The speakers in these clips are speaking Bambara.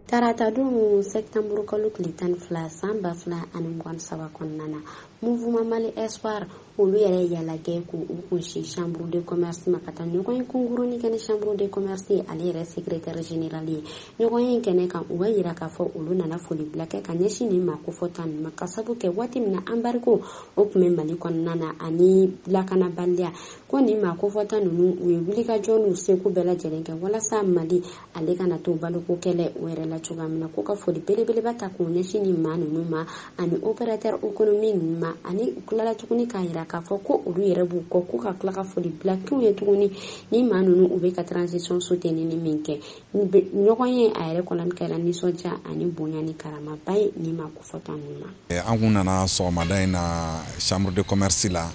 Tarata don septembre kalo tile 12 san 2023 kɔnɔna na, Mouvement Mali Espoir olu yɛrɛ yala kɛ k'u kunsin chambre de commerce ma ka taa ɲɔgɔn ye kunkurunin kɛ ni chambre de commerce ale yɛrɛ secrétaire général ye. Ɲɔgɔn ye kɛnɛ kan, u b'a yira k'a fɔ olu nana foli bila kɛ ka ɲɛsin nin maa kofɔta ninnu ma, ka sabu kɛ waati min na embargo o tun bɛ Mali kɔnɔna na ani lakanabaliya, ko nin maa kofɔta ninnu u ye wulikajɔ n'u seko bɛɛ lajɛlen kɛ walasa Mali ale kana to baloko kɛlɛ o yɛrɛ la cogoya min na. Ko ka foli belebeleba ta k'u ɲɛsin nin maa ninnu ma ani opérateur économique ninnu ma, ani u tilala tuguni k'a yira k'a fɔ ko olu yɛrɛ b'u kɔ, k'u ka tila ka foli bila k'u ye tuguni ni maa ninnu u bɛ ka transition soutenir min kɛ. Ɲɔgɔn ye a yɛrɛ kɔnɔ kɛra nisɔndiya ani bonya ni karamaba ye nin maa kofɔta ninnu ma. An kun nana sɔgɔmada in na chambre de commerce la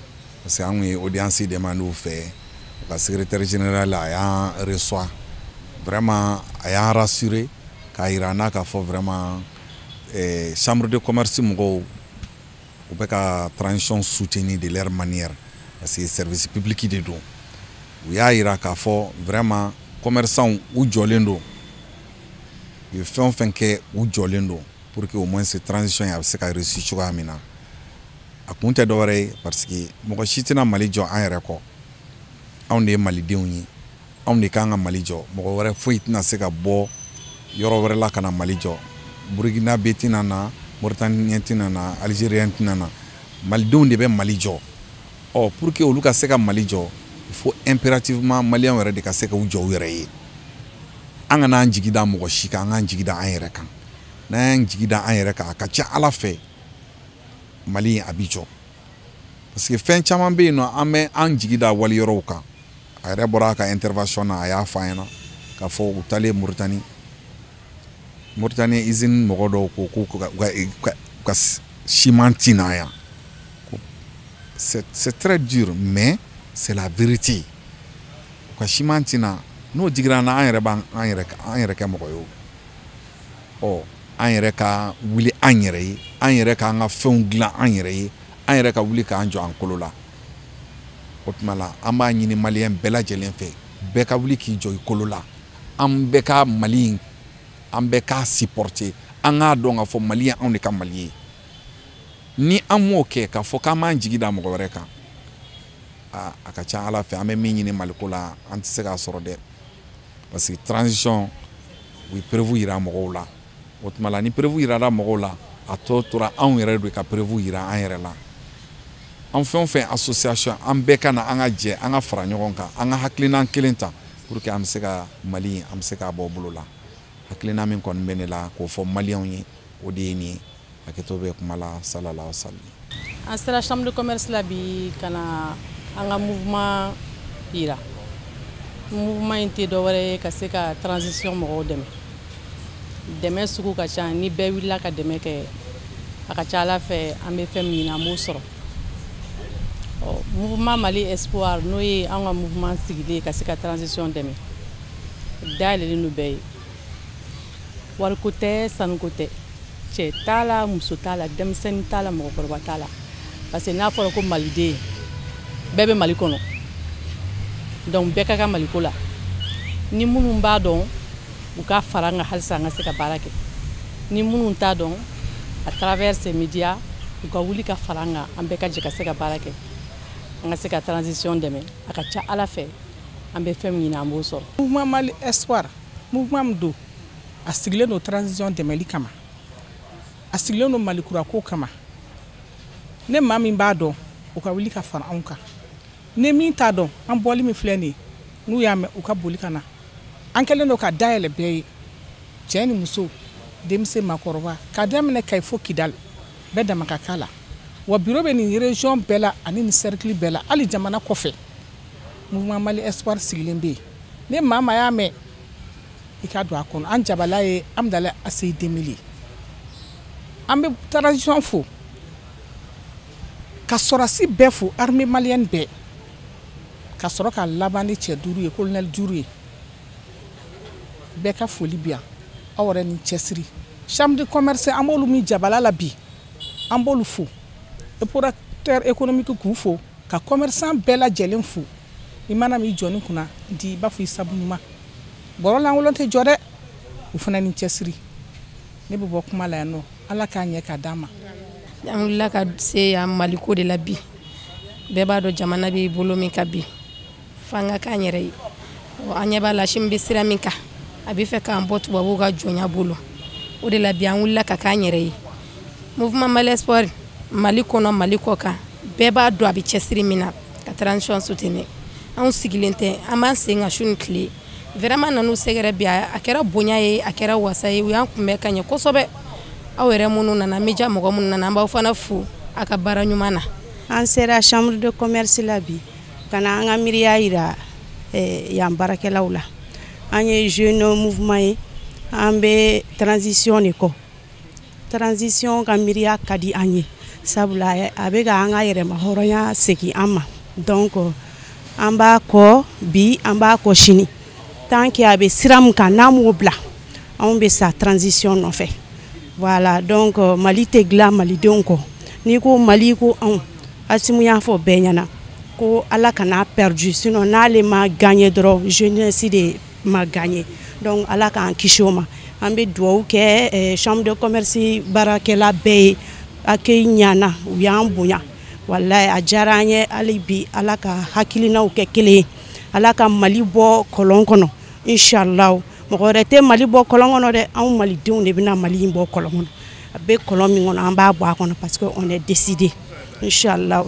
parce que an kun ye audience demandé u fɛ. U ka secrétaire général a y'an reçoit, vraiment a y'an rassuré k'a yira an na k'a fɔ vraiment chambre de commerce mɔgɔw u bɛ ka transition soutenir de leur manière parce que service public de don. U y'a yira k'a fɔ vraiment commerçants u jɔlen don, u ye fɛn o fɛn kɛ u jɔlen don pour que au moins transition a bɛ se ka réussir cogoya min na. A kun tɛ dɔwɛrɛ ye parce que mɔgɔ si tɛna Mali jɔ an yɛrɛ kɔ, anw de ye malidenw ye, anw de kan ka Mali jɔ, mɔgɔ wɛrɛ foyi tɛna se ka bɔ yɔrɔ wɛrɛ la ka na Mali jɔ. Burkina bɛ tɛna na, Mauritanien tɛna na, Algérien tɛna na, malidenw de bɛ Mali jɔ. Ɔ pour que olu ka se ka Mali jɔ, il faut impérativement maliyɛnw yɛrɛ de ka se k'u jɔ u yɛrɛ ye. An kana an jigi da mɔgɔ si kan, an k'an jigi da an yɛrɛ kan. N'an y'an jigi da an yɛrɛ kan, a ka ca Ala fɛ Mali a bi jɔ. Parce que fɛn caman bɛ yen nɔ, an bɛ an jigi da wali yɔrɔw kan. A yɛrɛ bɔra a ka intervention na, a y'a fɔ an ɲɛna k'a fɔ u taalen Mauritanie, Mauritanie usine mɔgɔ dɔw ko k'u ka ciment ti na yan. C'est très dur mais c'est la vérité. U ka ciment ti na, n'o digira an na, an yɛrɛ b'an an yɛrɛ kɛ mɔgɔ ye o. Ɔ an yɛrɛ ka wuli an yɛrɛ ye, an yɛrɛ k'an ka fɛnw dilan an yɛrɛ ye, an yɛrɛ ka wuli k'an jɔ an kolo la. O tuma la an b'a ɲini maliyɛn bɛɛ lajɛlen fɛ, bɛɛ ka wuli k'i jɔ i kolo la, an bɛɛ ka Mali in, an bɛɛ k'a supporter, an k'a dɔn k'a fɔ Mali ye anw de ka Mali ye. Ni an m'o kɛ k'a fɔ k'an b'an jigi da mɔgɔ wɛrɛ kan, a ka ca Ala fɛ an bɛ min ɲini Maliko la an tɛ se k'a sɔrɔ dɛ. Parce que transition u ye preuve yira mɔgɔw la. O tuma la ni preuve yirala mɔgɔw la, a tɔ tora anw yɛrɛ de ka preuve yira an yɛrɛ la. An fɛn o fɛn association, an bɛɛ ka na, an ka jɛ, an ka fara ɲɔgɔn kan, an ka hakilina kelen ta pour que an bɛ se ka Mali, an bɛ se k'a bɔ bolo la. Hakilina min kɔni bɛ ne la k'o fɔ maliyɛnw ye, o de ye nin ye. Hakɛto bɛ kuma la, salala sali. An sera chambre de commerce la bi ka na an ka mouvement yira. Mouvement in tɛ dɔwɛrɛ ye ka se ka transition mɔgɔw dɛmɛ. Dɛmɛ sugu ka ca, ni bɛɛ wulila ka dɛmɛ kɛ, a ka ca Ala fɛ an bɛ fɛn min ɲini an b'o sɔrɔ. Ɔ mouvement Mali Espoir n'o ye an ka mouvement sigilen ye ka se ka transition dɛmɛ, dayɛlɛlen don bɛɛ ye. Wariko tɛ, sanuko tɛ, cɛ t'a la, muso t'a la, denmisɛnnin t'a la, mɔgɔkɔrɔba t'a la. Parce que n'a fɔra ko maliden, bɛɛ bɛ Mali kɔnɔ, donc bɛɛ ka kan Maliko la. Ni minnu b'a dɔn, u ka fara an kan halisa an ka se ka baara kɛ. Ni minnu t'a dɔn, à travers ces médias, u ka wuli ka fara an kan, an bɛɛ ka jɛ ka se ka baara kɛ, an ka se ka transition dɛmɛ. A ka ca Ala fɛ an bɛ fɛn min ɲini an b'o sɔrɔ. Mouvement Mali Espoir, mouvement min don, a sigilen don transition dɛmɛli kama, a sigilen don Mali kura ko kama. Ne maa min b'a dɔn, u ka wuli ka fara anw kan. Ni min t'a dɔn, an bɔli min filɛ nin ye, n'u y'a mɛn u ka boli ka na. An kɛlen don ka dayɛlɛ bɛɛ ye, cɛ ni muso, denmisɛn maakɔrɔba, k'a daminɛ Kayi fo Kidali, bɛɛ dama ka k'a la. Wa bureau bɛ nin région bɛɛ la ani nin cercle bɛɛ la, hali jamana kɔfɛ. Mouvement Mali Espoir sigilen bɛ yen. Ni maa maa y'a mɛn, i ka don a kɔnɔ. An jabala ye Amudalayi ACI 2000 ye. An bɛ transition fo, ka sɔrɔdasi bɛɛ fo, armée malienne bɛɛ, ka sɔrɔ ka laban ni cɛ duuru ye, colonel duuru ye. Bɛɛ ka foli bi yan, aw yɛrɛ ni cɛsiri. Chambre de commerce an b'olu min jabala la bi, an b'olu fo. Acteur économique k'u fo, ka commerçant bɛɛ lajɛlen fo. I mana min jɔ ni kunna di, i b'a fɔ i sabu ɲuman bɔrɔ lankolon tɛ jɔ dɛ. U fana ni cɛsiri. Ne bɛ bɔ kuma la yan nɔ. Ala k'a ɲɛ k'a d'an ma. An wulila ka se yan Maliko de la bi. Bɛɛ b'a dɔn jamana bɛ bolo min ka bi, f'an ka k'an yɛrɛ ye. An ɲɛ b'a la, Asimi bɛ sira min kan, a bɛ fɛ k'an bɔ tubabuw ka jɔnya bolo. O de la bi an wulila ka k'an yɛrɛ ye. Mouvement Mali Espoir, Mali kɔnɔ, Mali kɔ kan, bɛɛ b'a dɔn a bɛ cɛsiri min na ka transition soutenir. Anw sigilen tɛ, an b'an sen ka su ni tile. Vraiment, nan'u sɛgɛrɛ bi, a kɛra bonya ye, a kɛra wasa ye. U y'an kunbɛn ka ɲɛ kosɛbɛ. Aw yɛrɛ minnu nana, média mɔgɔ minnu nana, an b'aw fana fo a ka baara ɲuman na. An sera chambre de commerce la bi ka na an ka miiriya yira yan baarakɛlaw la. An ye jeune mouvement ye, an bɛ transition de kɔ. Transition ka miiriya ka di an ye, sabula a bɛ ka an ka yɛrɛma hɔrɔnya segin an ma. Donc an b'a kɔ bi, an b'a kɔ sini. Tant que a bɛ sira min kan, n'an m'o bila, anw bɛ sa transition nɔfɛ. Voilà, donc Mali tɛ dilan malidenw kɔ. N'i ko Mali, ko anw. Asimu y'a fɔ bɛɛ ɲɛna ko Ala kana perdu, sinon n'ale ma gagné dɔrɔn, jeunesse de ma gagné. Donc Ala k'an kisi o ma. An bɛ dugawu kɛ chambre de commerce baarakɛla bɛɛ ye. Accueil ɲana, u y'an bonya, walayi a diyara an ye. Hali bi, Ala ka hakilinaw kɛ kelen ye, Ala ka Mali bɔ kɔlɔn kɔnɔ, inshallah. Mɔgɔ wɛrɛ tɛ Mali bɔ kɔlɔn kɔnɔ dɛ, anw malidenw de bɛna Mali in bɔ kɔlɔn kɔnɔ. A bɛ kɔlɔn min kɔnɔ, an b'a bɔ a kɔnɔ, parce que on est décidé, inshallah.